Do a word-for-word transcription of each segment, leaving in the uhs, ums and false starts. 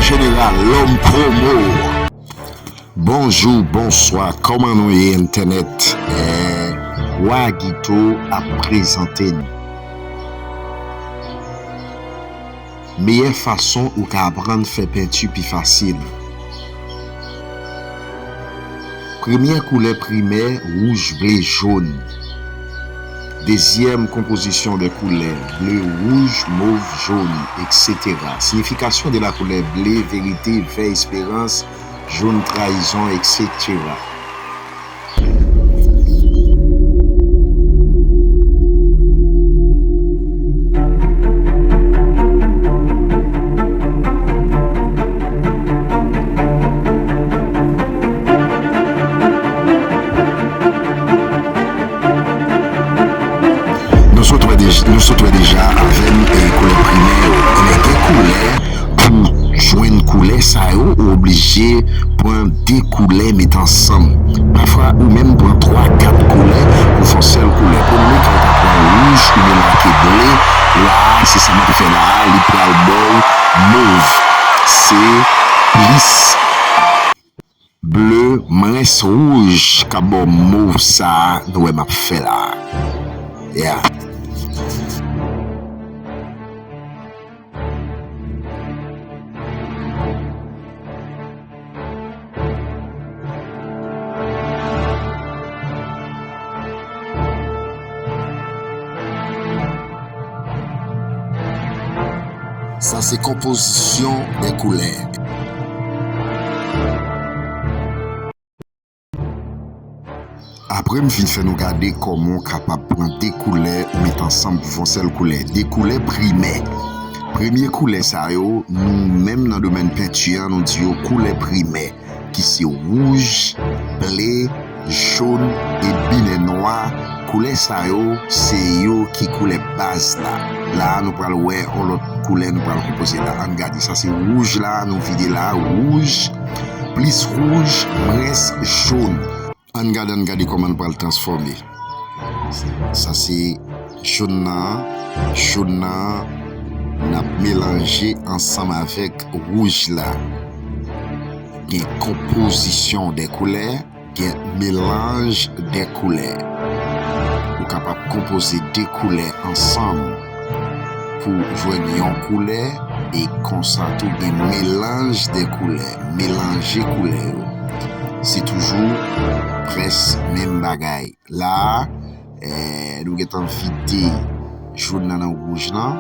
Jeneral Lòm Pwomo. Bonjou, bonswa, kòman nou ye entènèt? Eh, Wa Guito ap prezante n. Meyè fason ou ka aprann fè penti pi fasil. Premyè koulè primè, wouj, ble, jòn. Dezyèm konpozisyon de koulè, ble, wouj, mov, jòn, etsetera. Signification de la couleur bleu, vérité, vert, espérance, jaune, trahison, etsetera. Nou sot wè dej-, nou sot wè deja avè m e koulè primè yo. Ebyen, gen koulè pou jwenn koulè sa yo, ou oblije pran de koulè met ansanm. Pafwa, ou menm pran twa, kat koulè pou fè yon sèl koulè. Pou nou, kan w ta pran wouj, ou gen make ble, la a, se sa m ap fè la a, li pral ba w mov. Se plis ble, mwens wouj k ap ba w mov sa a nou wè m ap fè la a. Yeah. Sa se konpozisyon de koulè. Apre m fin fè nou gade kòman w kapab pran de koulè ou met ansanm pou fè yon sèl koulè. De koulè primè. Premye koulè sa yo, nou menm nan domèn penti an, nou di yo koulè primè, ki se wouj, ble, jòn e binè nwa. Koulè sa yo, se yo ki koulè baz la. La a, nou pral wè yon lòt koulè nou pral konpoze la. Ann gade, sa se wouj la, nou vide la, wouj, plis wouj, mwens jòn. Ann gade, ann gade kòman l pral transfòme. Sa se jòn nan, jòn nan, n ap melanje ansanm avèk wouj la. Gen konpozisyon de koulè, gen melanj de koulè. Ou kapab konpoze de koulè ansanm pou jwenn yon koulè, e konsa tou gen melanj de koulè, melanje koulè yo. Se toujou près menm bagay. La a, eh, nou gentan vide jòn nan nan wouj lan.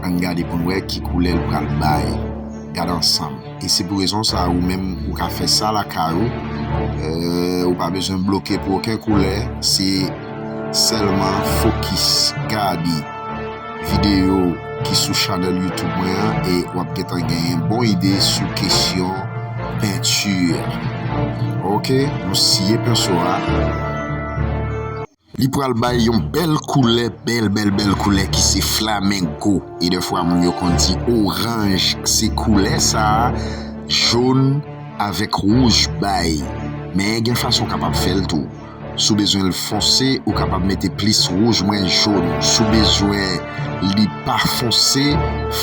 Ann gade pou n wè ki koulè l pral bay. Gade ansanm. E se pou rezon sa a, ou menm, ou ka fè sa lakay ou. Eh, ou pa bezwen bloke pou okenn koulè. Se sèlman fokis, gade videyo ki sou chanèl YouTube mwen an e w ap gentan genyen bon ide sou kesyon penti. Oke, nou siye penso a. Li pral bay yon bèl koulè, bèl, bèl, bèl koulè ki se flamengo. E dèfwa moun yo konn di oranj. Se koulè sa a, jòn avèk wouj bay. Men gen fason w kapab fè l tou. Si w bezwen l fonse, ou kapab mete plis wouj, mwens jòn. Si w bezwen li pa fonse,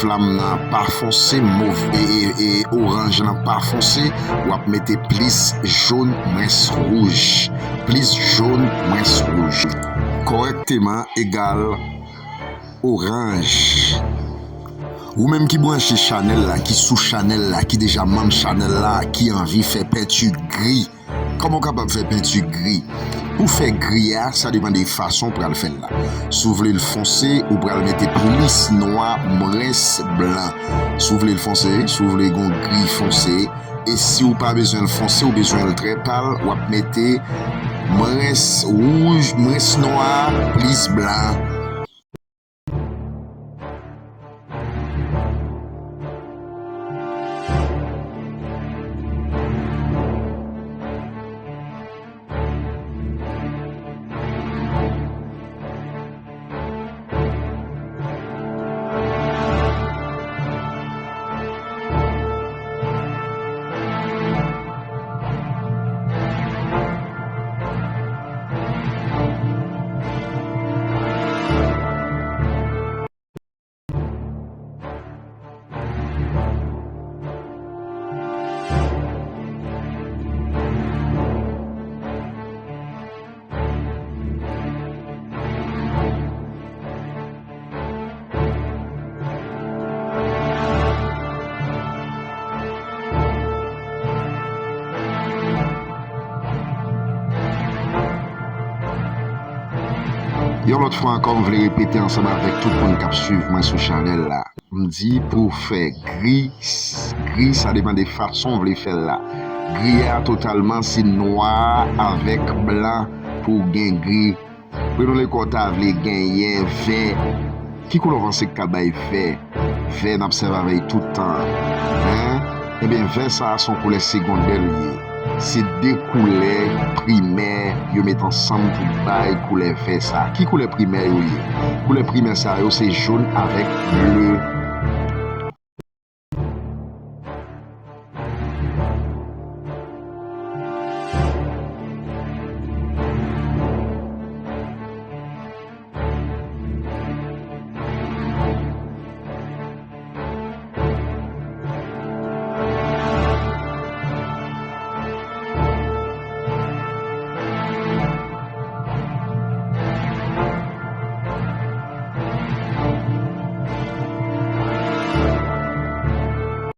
flam nan pa fonse, mov, e, e, e oranj lan pa fonse, w ap mete plis jòn, mwens wouj. Plis jòn, mwens wouj. Kòrèkteman egal oranj. Ou menm ki branche chanèl la, ki sou chanèl la, ki deja manm chanèl la, ki anvi fè penti gri, kòman w kapab fè penti gri? Pou fè gri a, sa depann de fason w pral fè l la. Si w vle l fonse, ou pral mete plis nwa, mwens blan. Si w vle l fonse, si w vle gon gri fonse, e si w pa bezwen l fonse, ou bezwen l trè pal, w ap mete mwens wouj, mwens nwa, plis blan. Yon lòt fwa ankò, m vle repete ansanm avèk tout moun k ap swiv mwen sou chanèl la. M di pou w fè gri, gri sa depann de fason w vle fè l la. Gri a totalman se nwa avèk blan pou w gen gri. Pou nou lekòl ta vle genyen vè. Ki koulè w panse k ka bay vè? Vè n ap sèvi avè l tout tan an. Hein? Ebyen, vè sa a se yon koulè segondè l ye. Se de koulè primè yo met ansanm pou bay koulè vè sa a. Ki koulè primè yo ye? Koulè primè sa yo se jòn avèk ble.